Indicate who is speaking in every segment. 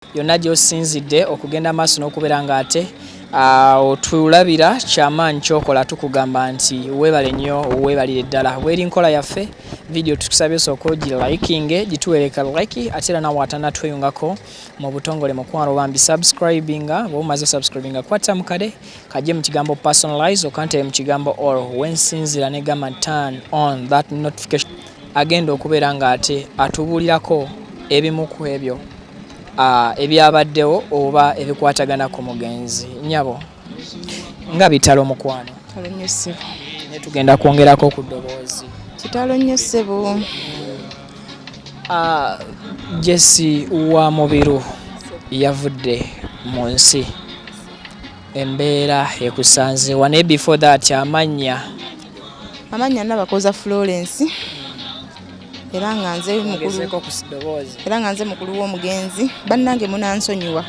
Speaker 1: Yonna gy'osinzidde okugenda maaso n'okubeera ng'ate otulabira, kyamaanyi kyokola. Tukugamba nti weebale nnyo, weebalire ddala. Bweri nkola yaffe, video tukusabye osooka ogilikinge, gituwereka like, ate era nawe atanatweyungako mu butongole, mukwano bambi subscribinga. Bw'oba omaze subscribinga, kwata mukade kajje mu kigambo "personalize", okantere mu kigambo "all". Wensinzira negamba turn on that notification. Agenda okubeera ng'ate atubuulirako ebimu ku ebyo ebyabaddewo oba ebikwatagana ku mugenzi. Nyabo, nga bitalo, mukwano.
Speaker 2: Kitalo nnyo, ssebo.
Speaker 1: Naye tugenda kwongerako ku ddoboozi.
Speaker 2: Kitalo nnyo, ssebo.
Speaker 1: Jesse wa Mubiru yavudde mu nsi, embeera ekusanzewa? Naye before that, amannya?
Speaker 2: Amannya Nabakoza Florence, era nga nze mukulu
Speaker 1: Ongezeeko ku ddoboozi.
Speaker 2: Era nga nze mukulu w'omugenzi. Bannange, munansonyiwa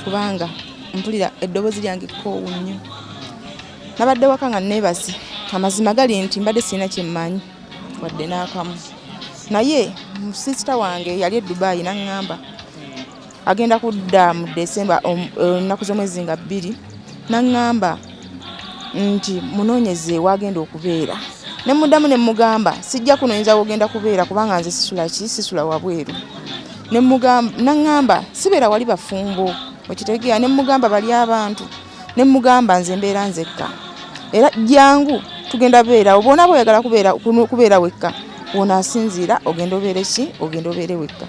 Speaker 2: kubanga mpulira eddoboozi lyange kkoowu nnyo. Nabadde waka nga neebase. Amazima gali nti mbadde sirina kyemmanyi wadde n'akamu, naye sister wange yali e Dubayi naŋŋamba agenda kudda mu Desemba, ennaku z'omwezi nga 2. Naŋŋamba nti munoonyeze wagenda okubeera. Ne muddamu ne mugamba sijja kunoonyeza wogenda kubeera kubanga nze sisula ki, sisula wabweru. Ne mugamba, naŋŋamba sibeera wali bafumbo, okitegeera? Ne mugamba bali abantu. Ne mugamba nze mbeera nzekka, era jangu tugenda beerawo. Bw'onaaba oyagala kubeera wekka, wonaasinziira ogenda obeere ki, ogenda obeere wekka.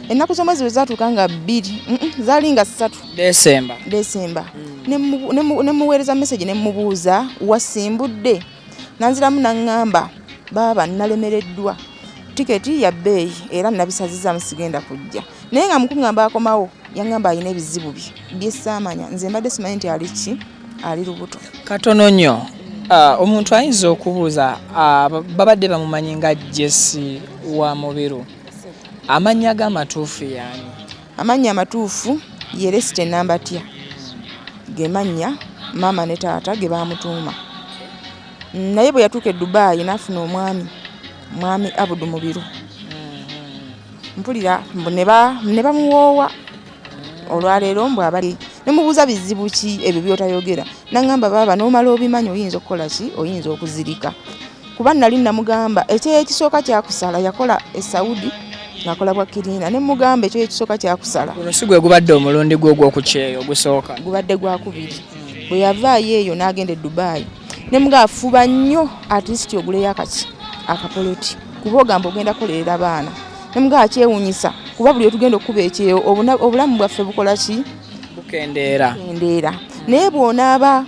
Speaker 2: Ennaku z'omwezi bwe zaatuuka nga 2, zaali nga 3.
Speaker 1: Desemba.
Speaker 2: Desemba. Ne muweereza message ne mubuuza wasimbudde. Nanziramu naŋŋamba, "Baaba, nalemereddwa, tiketi ya bbeeyi era nabisazizaamu, sigenda kujja." Naye nga mukuŋŋamba akomawo, yaŋŋamba alina ebizibu bye byesaamanya. Nze mbadde simanyi nti ali ki, ali lubuto.
Speaker 1: Katono nnyo. Omuntu ayinza okubuuza, babadde bamumanyi nga Jesse wa Mubiru, amannya ge amatuufu yaani?
Speaker 2: Amannya amatuufu ye Resite Nambatya, ge mannya maama ne taata ge bamutuuma. Naye bwe yatuuka e Dubayi n'afuna omwami, Mwami Abudu Mubiru, mpulira mbu ne bamuwoowa. Olwaleero mbu abali ne mubuuza bizibu ki ebyo by'otayogera, naŋŋamba, "Baaba, n'omala obimanyi oyinza okukola ki, oyinza okuzirika." Kuba nali namugamba ekyeyo ekisooka kyakusala yakola e Saudi ng'akola bwa cleaner. Ne mugamba ekyeyo ekisooka kyakusala.
Speaker 1: Guno si gwe gubadde omulundi gwe ogw'okukyeyo ogusooka?
Speaker 2: Gubadde gwakubiri. Bwe yavaayo eyo n'agenda e Dubayi, ne mugamba fuba nnyo at least oguleyo akaki, akapoloti, kuba ogamba ogenda kukolerera baana. Ne mugamba kyewunyisa kuba buli otugenda okukuba ekyeyo obulamu bwaffe bukola ki?
Speaker 1: Bukendeera.
Speaker 2: Bukendeera. Naye bw'onaaba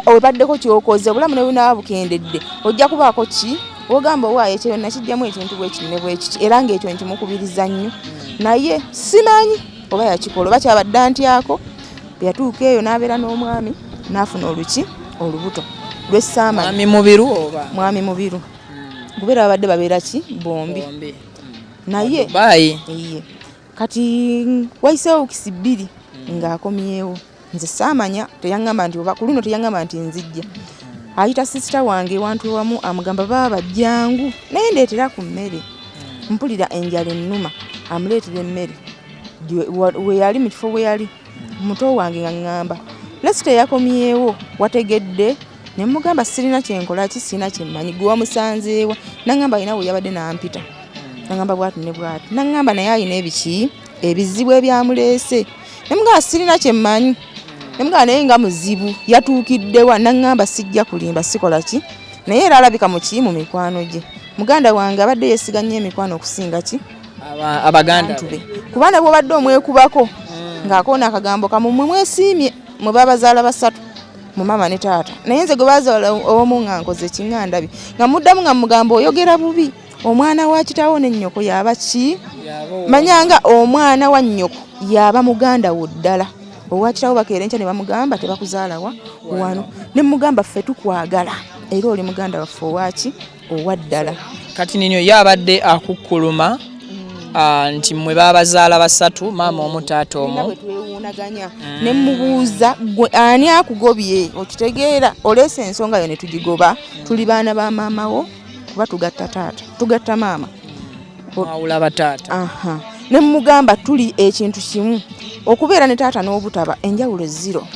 Speaker 2: obaddeko kyokoze, obulamu ne bunaaba bukendedde, ojja kubaako ki ogamba owaayo ekyeyo nakijjamu ekintu bwekiti ne bwekiti. Era ng'ekyo nkimukubiriza nnyo, naye simanyi oba yakikola oba kyabadde antyako. Bwe yatuuka eyo n'abeera n'omwami n'afuna oluki, olubuto lwessaamanya.
Speaker 1: Mwami Mubiru oba?
Speaker 2: Mwami Mubiru, kubeera babadde babeera ki, bombi.
Speaker 1: Bombi.
Speaker 2: Naye
Speaker 1: Dubayi.
Speaker 2: Iye. Kati wayiseewo weeks 2 ng'akomyewo. Nze saamanya, teyaŋŋamba nti oba ku luno, teyaŋŋamba nti nzijja. Ayita sister wange ewantu ewamu, amugamba, "Baaba, jjangu naye ndeetera ku mmere, mpulira enjala ennuma." Amuleetera emmere we yali mu kifo bwe yali. Muto wange nga ŋŋamba, "Lesite yakomyewo, wategedde?" Ne mugamba sirina kyenkola ki, sirina kyemmanyi, gwe wamusanzeewa? Naŋŋamba alina we yabadde n'ampita, naŋŋamba bwati ne bwati, naŋŋamba naye alina ebiki, ebizibu ebyamuleese. Ne mugamba sirina kyemmanyi. Ne mugamba naye nga muzibu yatuukiddewa? Naŋŋamba sijja kulimba, sikola ki, naye era alabika muki, mu mikwano gye. Muganda wange abadde yeesiga nnyo emikwano okusinga ki?
Speaker 1: Abaganda.
Speaker 2: Abantu be, kuba ne bwobadde omwekubako ng'akoona akagambo kamu, "Mmwe mwesiimye, mwe babazaala basatu mu maama ne taata, naye nze gwe bazaala omu nga nkoze ki, nga ndabye." Nga muddamu nga mugamba oyogera bubi, omwana wa kitaawo ne nnyoko yaba ki? Manyanga omwana wa nnyoko yaba muganda wo ddala, owa kitaawo bakeera enkya ne bamugamba tebakuzaalawa wano. Ne mugamba ffe tukwagala era oli muganda waffe owaki, owa ddala.
Speaker 1: Kati ninyo ye abadde akukkuluma nti mmwe babazaala basatu, maama omu, taata
Speaker 2: nga
Speaker 1: omu.
Speaker 2: Bwe twewuunaganya ne mubuuza, "Gwe ani akugobye?" Okitegeera, oleese ensonga yo ne tugigoba. Tuli baana ba maama wo kuba tugatta taata, tugatta maama.
Speaker 1: Mwawula bataata.
Speaker 2: Aha. Ne mugamba tuli ekintu kimu, okubeera ne taata n'obutaba enjawulo zero,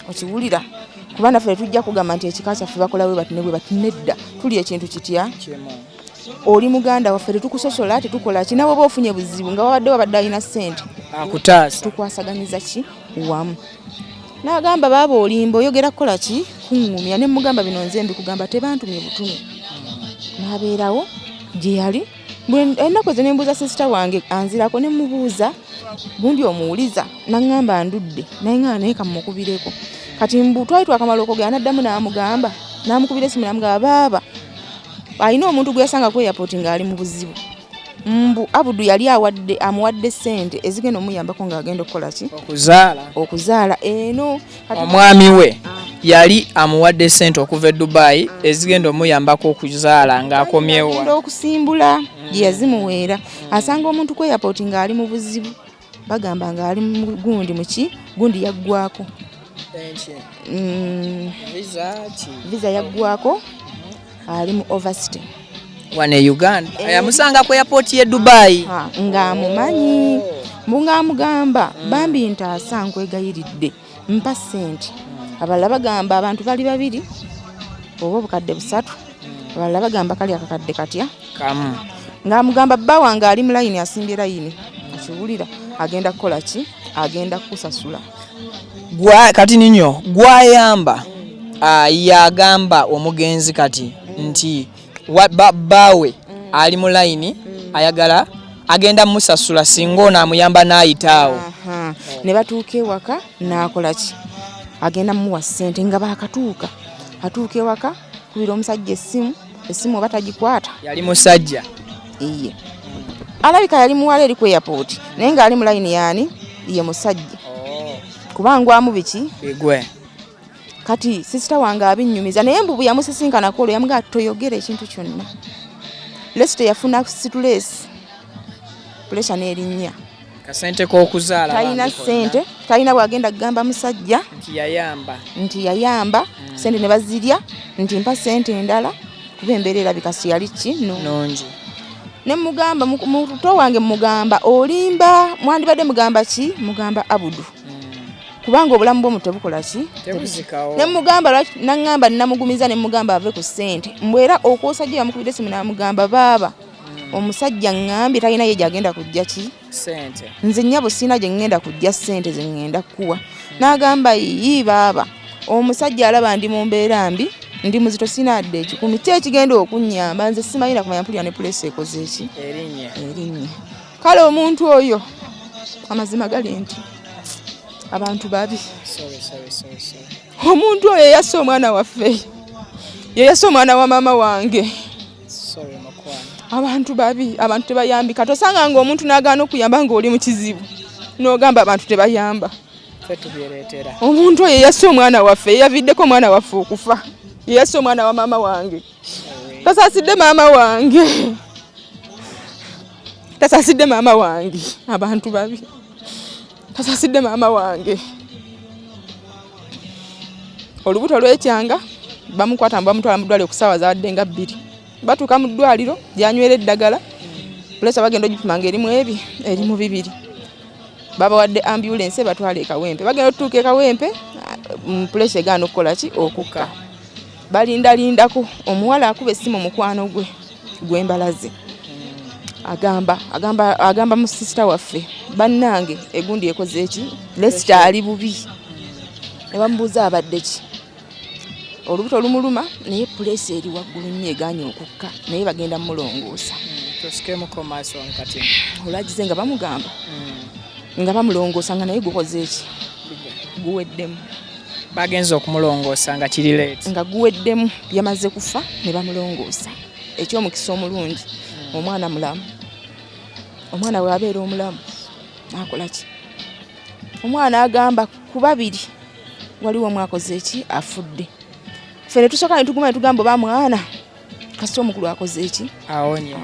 Speaker 2: okiwulira? Kuba naffe tujja kugamba nti ekika kyaffe bakola bwe bati ne bwe bati. Nedda, tuli ekintu kitya? Oli muganda waffe, tetukusosola, tetukola ki. Nawe oba ofunye buzibu nga wabadde alina ssente,
Speaker 1: akutaasa,
Speaker 2: tukwasaganyiza ki wamu. N'agamba, baaba olimba, oyogera kukola ki? Kuŋŋumya. Ne mugamba bino nze mbikugamba, tebantumye butume. N'abeerawo gye yali. Ennaku ezo ne mbuuza sister wange anzirako, ne mubuuza gundi omuwuliza, naŋŋamba ndudde, naye nga naye kamukubireko. Kati mbu twali twakamala okwogera, n'addamu n'amugamba, n'amukubira esimu, n'amugamba baaba alina omuntu gwe yasanga ku airport ng'ali mu buzibu, mbu Abudu yali awadde amuwadde ssente ezigenda omuyambako ng'agenda okukola ki?
Speaker 1: Okuzaala.
Speaker 2: Okuzaala eno.
Speaker 1: Omwami we yali amuwadde ssente okuva e Dubai ezigenda omuyambako okuzaala ng'akomyewo.
Speaker 2: Agenda okusimbula gye yazimuweera, asanga omuntu ku airport ng'ali mu buzibu, bagamba ng'ali mu gundi muki, gundi yaggwako, visa yaggwako, ali mu overstay.
Speaker 1: Wano e Uganda yamusanga ku airport ye Dubai.
Speaker 2: Ng'amumanyi, mbu ng'amugamba, bambi ntaasa, nkwegayiridde, mpa ssente. Abalala bagamba abantu bali babiri oba obukadde 3, abalala bagamba kali akakadde katya?
Speaker 1: Kamu.
Speaker 2: Ng'amugamba bba wange ali mu layini, asimbye layini, akiwulira, agenda kukola ki? Agenda kukusasula.
Speaker 1: Kati ninyo gwayamba, yagamba omugenzi kati nti bbaawe ali mu layini, ayagala agenda musasula singa ono amuyamba n'ayitaawo.
Speaker 2: Aha. Ne batuuka ewaka, n'akola ki? Agenda muwa ssente. Nga baakatuuka, atuuka ewaka, kubira omusajja essimu, essimu oba tagikwata.
Speaker 1: Yali musajja?
Speaker 2: Iye, alabika yali muwala eri ku airport, naye ng'ali mu layini yaani ye musajja, kubangwamu biki?
Speaker 1: Bigwe.
Speaker 2: Kati sister wange abinnyumiza, naye mbu bwe yamusisinkanako olwo yamugamba toyogera ekintu kyonna. Lesi teyafuna stress, pressure n'erinnya.
Speaker 1: Kasente k'okuzaala.
Speaker 2: Talina
Speaker 1: bambi konna.
Speaker 2: Ssente talina, bwagenda kugamba musajja
Speaker 1: nti yayamba.
Speaker 2: Nti yayamba, sente ne bazirya, nti mpa sente endala kuba embeera erabika si yali ki no.
Speaker 1: Nungi.
Speaker 2: Ne mugamba muto wange, mugamba olimba, mwandibadde mugamba ki? Mugamba Abudu, kubanga obulamu bw'omuntu tebukola ki?
Speaker 1: Tebuzikawo.
Speaker 2: Ne mugamba lwaki, naŋŋamba namugumiza, ne mugamba ave ku ssente, mbw era okwosajja yamukubidde esimu n'amugamba, baaba omusajja ŋŋambye talina ye gyagenda kujja ki?
Speaker 1: Sente.
Speaker 2: Nze nnyabo sirina gye ŋŋenda kujja ssente ze ŋŋenda kukuwa. N'agamba, yiyi baaba, omusajja alaba ndi mu mbeera mbi, ndi muzito, sirina adde 100, ki ekigenda okunnyamba? Nze simanyi na kumanya, mpulira ne pressure ekoze eki?
Speaker 1: Erinnya.
Speaker 2: Erinnya. Kale omuntu oyo, amazima gali nti abantu babi.
Speaker 1: Sorry, sorry, sorry, sorry.
Speaker 2: Omuntu oyo eyasse omwana waffe yeyasse omwana wa maama wange.
Speaker 1: Sorry, mukwano.
Speaker 2: Abantu babi, abantu tebayambika. Tosanga nga omuntu n'agaana okuyamba ng'oli mu kizibu, n'ogamba abantu tebayamba.
Speaker 1: Ffe tubyereetera.
Speaker 2: Omuntu oyo eyasse omwana waffe, yeyaviddeko omwana waffe okufa, yeyasse omwana wa maama wange.
Speaker 1: Sorry.
Speaker 2: Tasaasidde maama wange, tasaasidde maama wange. Abantu babi, tasaasidde maama wange. Olubuto lwekyanga, bamukwata, bamutwala mu ddwaliro ku ssaawa zawadde nga 2. Batuuka mu ddwaliro gyanywera eddagala, pressure bagenda ogipima nga erimu ebi, erimu 2. Babawadde ambulance batwala e Kawempe. Bagenda otutuuka e Kawempe, pressure egaana okukola ki? Okukka. Balindalindako, omuwala akuba essimu mukwano gwe gwembalaze, agamba mu sister waffe, bannange egundi ekoze eki? Lesita ali bubi. Ne bamubuuza abadde ki? Olubuto lumuluma, naye pressure eri waggulu nnyo, egaanye okukka, naye bagenda mulongoosa.
Speaker 1: Tusikemuko maaso wano kati.
Speaker 2: Olwagize nga bamugamba nga bamulongoosa, nga naye gukoze eki? Guweddemu.
Speaker 1: Bagenze okumulongoosa nga kiri late.
Speaker 2: Nga guweddemu, yamaze kufa ne bamulongoosa. Ekyomukisa omulungi, omwana mulamu. Omwana bw'abeera omulamu akola ki? Omwana agamba ku babiri waliwo omu akoze eki? Afudde. Ffe ne tusooka ne tuguma ne tugamba oba mwana kasita omukulu akoze eki?
Speaker 1: Awonye.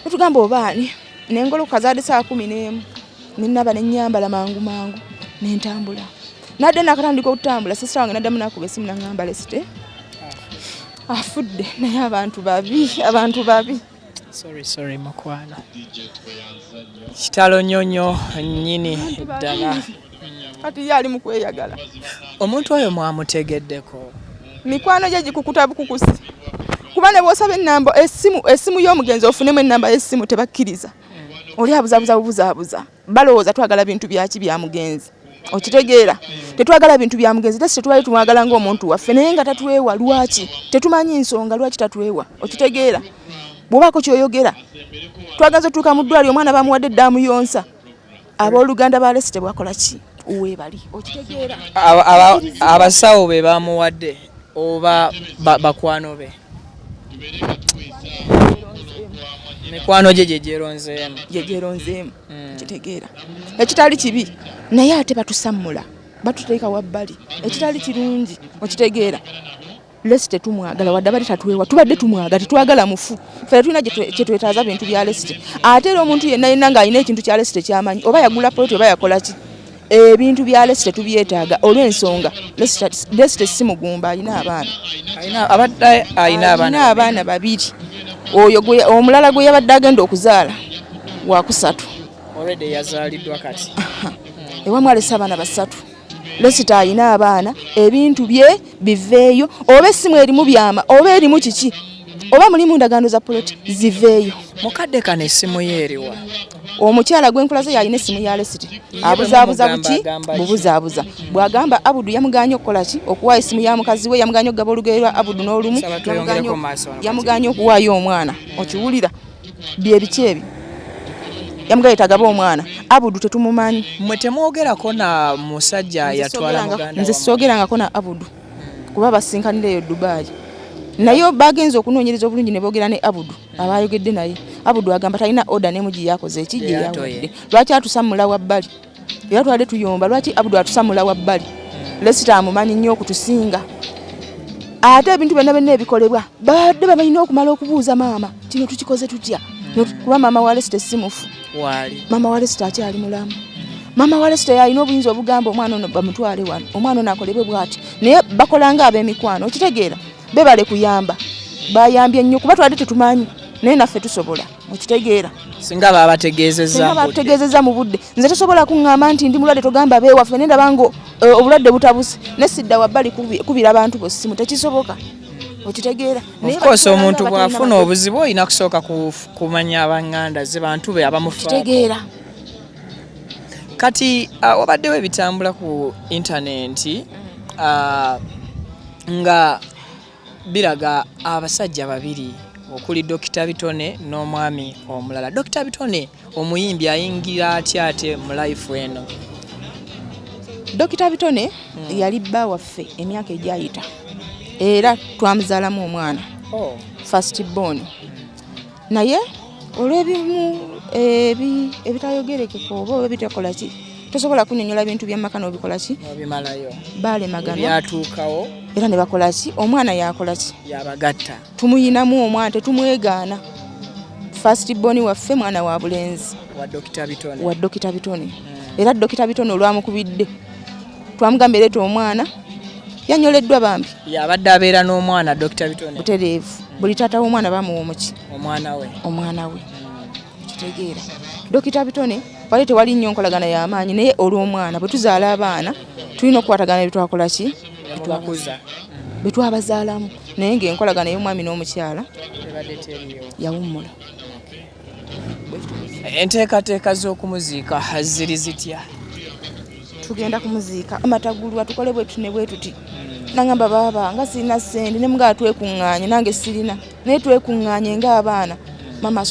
Speaker 2: Netugamba oba ani. Nengolokoka, zaadde saa 11, nenaba nenyambala mangu mangu nentambula. Nadde nakatandika okutambula, sister wange naddamu nakuba esimu naŋŋamba Lesite afudde. Naye abantu babi, abantu babi.
Speaker 1: Sorry, sorry mukwano. Kitalo nnyo nnyo nnyini ddala.
Speaker 2: Kati ye ali mu kweyagala.
Speaker 1: Omuntu oyo mwamutegeddeko?
Speaker 2: Mikwano gye gikukuta bukukusi, kuba ne bw'osaba ennamba essimu, essimu y'omugenzi ofunemu ennamba y'essimu tebakkiriza. Oli abuzabuza bubuzaabuza, balowooza twagala bintu byaki bya mugenzi. Okitegeera? Tetwagala bintu bya mugenzi, tesi tetwali tumwagala ng'omuntu waffe, naye nga tatwewa. Lwaki? Tetumanyi nsonga lwaki tatwewa. Okitegeera? Bw'obaako kyoyogera, twagenze otuuka mu ddwaliro, omwana bamuwadde eddaamu yonsa. Abooluganda ba Lesi tebwakola ki weebali. Okitegeera?
Speaker 1: Abasawo be bamuwadde oba bakwano be? Mikwano gye gyeronzeemu.
Speaker 2: Gye gyeronzeemu. Kitegeera, ekitali kibi, naye ate batusammula, batuteeka wabbali, ekitali kirungi. Okitegeera? Lesi tetumwagala, wadde abadde tatwewa, tubadde tumwagala, tetwagala mufu. Ffe tulina kyetwetaaza bintu bya Lesite. Ate era omuntu yenna yenna ng'alina ekintu kya Lesite kyamanyi, oba yagula poloti oba yakola ki, ebintu bya Lesite tubyetaaga olw'ensonga Lesite si mugumba, alina abaana.
Speaker 1: Abadde alina abaana?
Speaker 2: Abaana babiri. Oyo omulala gwe yabadde agenda okuzaala wakusatu.
Speaker 1: Already yazaaliddwa kati.
Speaker 2: Ewamu alese abaana basatu. Lesita alina abaana, ebintu bye biveeyo, oba essimu erimu byama, oba erimu kiki, oba mulimu ndagaano za poloti, ziveeyo.
Speaker 1: Mukadde kano essimu ye eriwa?
Speaker 2: Omukyala gwenkulaze yalina essimu ya Lesiti. Abuzaabuza buki? Bubuzaabuza. Bw'agamba Abudu yamuganye okukola ki? Okuwaayo essimu ya mukazi we, yamuganye okugaba olugoye lwa Abudu n'olumu, yamuganye okuwaayo omwana. Okiwulira? Bye biki ebyo? Yamugambye tagaba omwana. Abudu tetumumanyi.
Speaker 1: Mwe temwogerako na musajja yatwala muganda?
Speaker 2: Nze soogerangako na Abudu, kuba basinkanira eyo Dubai, naye bagenza okunoonyereza obulungi ne boogera ne Abudu. Abayogedde naye, Abudu agamba talina order nemu gye yakoze eki gye yawadde. Lwaki atusammula wabbali? Era twali tuyomba, lwaki Abudu atusammula wabbali? Lesita amumanyi nnyo okutusinga. Ate ebintu byonna byonna ebikolebwa, babadde babalina okumala okubuuza maama, kino tukikoze tutya? Kuba maama wa Lesita si mufu, maama wa Lesita akyali mulamu. Maama wa Lesita yalina obuyinza obugamba omwana ono bamutwale wano, omwana ono akolebwe bwati, naye bakolanga ab'emikwano. Okitegeera? Bebale kuyamba, bayambye nnyo, kuba twali tetumanyi, naye naffe tusobola. Okitegeera?
Speaker 1: Singa babategeezezza.
Speaker 2: Babategeezezza mu budde. Nze tosobola kuŋŋamba nti ndi mulwadde, togamba beewaffe, naye ndaba nga obulwadde butabuse ne sidda wabbali kubira abantu bosimu, tekisoboka. Okitegeera?
Speaker 1: Of course, omuntu bw'afuna obuzibu olina kusooka kumanya abanganda ze, bantu be abamufaako.
Speaker 2: Kitegeera.
Speaker 1: Kati wabaddewo ebitambula ku intaneti nga biraga abasajja babiri okuli Dokita Bitone n'omwami omulala. Dokita Bitone omuyimbi ayingira atya ate mu life eno?
Speaker 2: Dokita Bitone yali bba waffe emyaka egyayita, era twamuzaalamu omwana.
Speaker 1: Oh.
Speaker 2: First born, naye olw'ebimu ebitayogerekeka oba ebitakola ki, tosobola kunyonyola bintu byamaka n'obikola ki.
Speaker 1: Obimalayo.
Speaker 2: Baalemaganwa.
Speaker 1: Byatuukawo.
Speaker 2: Era ne bakola ki, omwana yakola ki?
Speaker 1: Yabagatta.
Speaker 2: Tumuyinamu omwana, tetumwegaana. First born waffe mwana wa bulenzi.
Speaker 1: Wa Dokita Bitone.
Speaker 2: Wa Dokita Bitone. Era Dokita Bitone olwamukubidde, twamugamba ereeta omwana, yanyoleddwa bambi.
Speaker 1: Yabadde abeera n'omwana Dokita Bitone?
Speaker 2: Butereevu. Buli taata w'omwana bamuwa omuki?
Speaker 1: Omwana we.
Speaker 2: Omwana we. Kitegeera, Dokita Bitone wali tewali nnyo nkolagana y'amaanyi, naye olw'omwana, bwe tuzaala abaana tulina okukwatagana ebitwakola ki?
Speaker 1: Bakuza.
Speaker 2: Bwe twabazaalamu, naye ng'enkolagana ey'omwami n'omukyala
Speaker 1: ebadde teriyo.
Speaker 2: Yawummula.
Speaker 1: Enteekateeka z'okumuziika ziri zitya?
Speaker 2: Tugenda kumuziika amatagulwa, tukole bwetu ne bwe tuti. Nangamba, baaba nga sirina sente, ne mugaa twekuŋŋaanye, nange sirina, naye twekuŋŋaanye ng'abaana mama asobole.